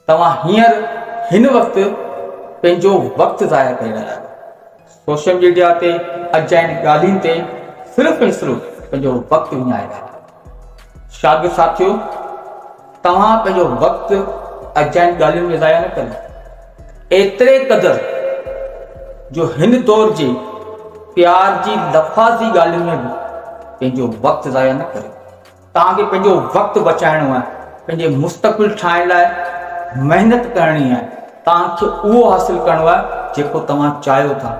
توهان هينئر هن وقت پنهنجو وقت ضايع ڪري رهيا آهيو. سوشل ميڊيا تي اجاين ڳالهين تي صرف ۽ صرف پنهنجو وقت وڃائي رهيا آهيو. شاگرد ساٿيو! توهان پنهنجو وقت اجاين ڳالهين ۾ ضايع نه ڪريو. ايتري قدر جو هن دور جي پيار جي لفاظي ڳالهين ۾ به پنهنجو وقت ضايع نه ڪريو. توهان کي پنهنجو وقت بچائڻو آهي، پنهنجي مستقبل ٺاهڻ لاء محنت ڪرڻي آهي، توهان کي اهو حاصل ڪرڻو آهي جيڪو توهان چاهيو ٿا.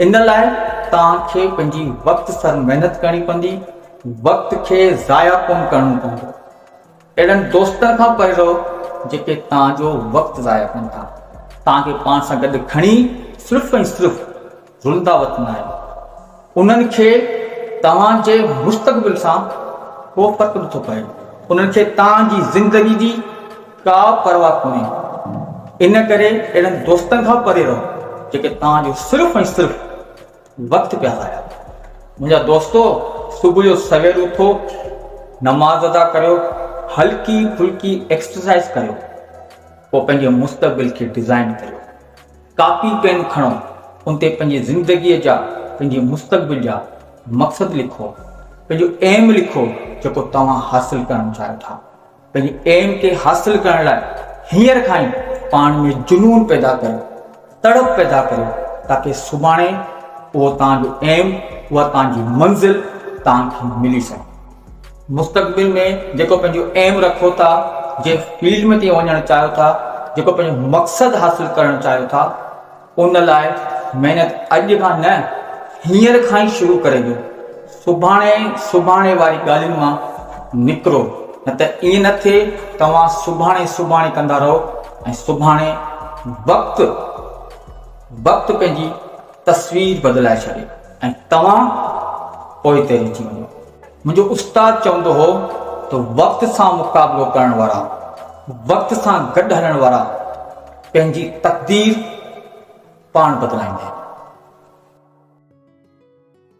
ان لاء توهان کي پنهنجي وقت سر محنت ڪرڻي پوندي، وقت کي ضايع ڪونه ڪرڻو پوندو. اهڙن دوستن کان پري رهو جيڪي توهان جو وقت ضايع ڪن ٿا. توهان کي پاڻ سان گڏ کڻي صرف ۽ صرف رلندا وتندا آهن. انهن کي توهان جي مستقبل سان ڪو فرق نٿو پئي. انهن کي توهان جي زندگي جي ڪا پرواهه ڪونهي. ان ڪري اهڙن دوستن کان پري رهو جيڪي توهان جو صرف ۽ صرف وقت پيا ضايع ڪن. منهنجا دوستو صبح جو سوير اٿو، نماز ادا ڪريو، هلڪي ڦلڪي ايڪسرسائز ڪريو، پوء پنهنجي مستقبل کي ڊزائن ڪريو. ڪاپي پين کڻو، ان تي پنهنجي زندگيء جا، پنهنجي مستقبل جا مقصد لکو، پنهنجو ايم لکو جيڪو توهان حاصل ڪرڻ چاهيو ٿا. پنهنجي ايم کي حاصل ڪرڻ لاء هينئر کان ئي پاڻ ۾ جنون پيدا ڪريو، تڙپ پيدا ڪريو تاڪه سڀاڻي اهو توهان جو ايم، اها توهان جي منزل توهان کي ملي سگهي. مستقبل ۾ جيڪو پنهنجو ايم رکو ٿا، جنهن فيلڊ ۾ توهين وڃڻ چاهيو ٿا، جيڪو پنهنجو مقصد حاصل ڪرڻ چاهيو ٿا، ان لاء محنت اڄ کان نه هينئر کان ئي شروع ڪري ڏيو. سڀاڻي سڀاڻي واري ڳالهين مان نڪرو، نه ته ائين نه ٿئي توهان سڀاڻي سڀاڻي ڪندا رهو ۽ سڀاڻي وقت وقت پنهنجي تصوير بدلائي ڇڏي ۽ توهان پوئتي رهجي وڃو. منهنجو استاد چوندو هو ته وقت سان مقابلو ڪرڻ وارا، وقت سان گڏ هلڻ وارا پنهنجي تقدير پاڻ بدلائيندا آهن.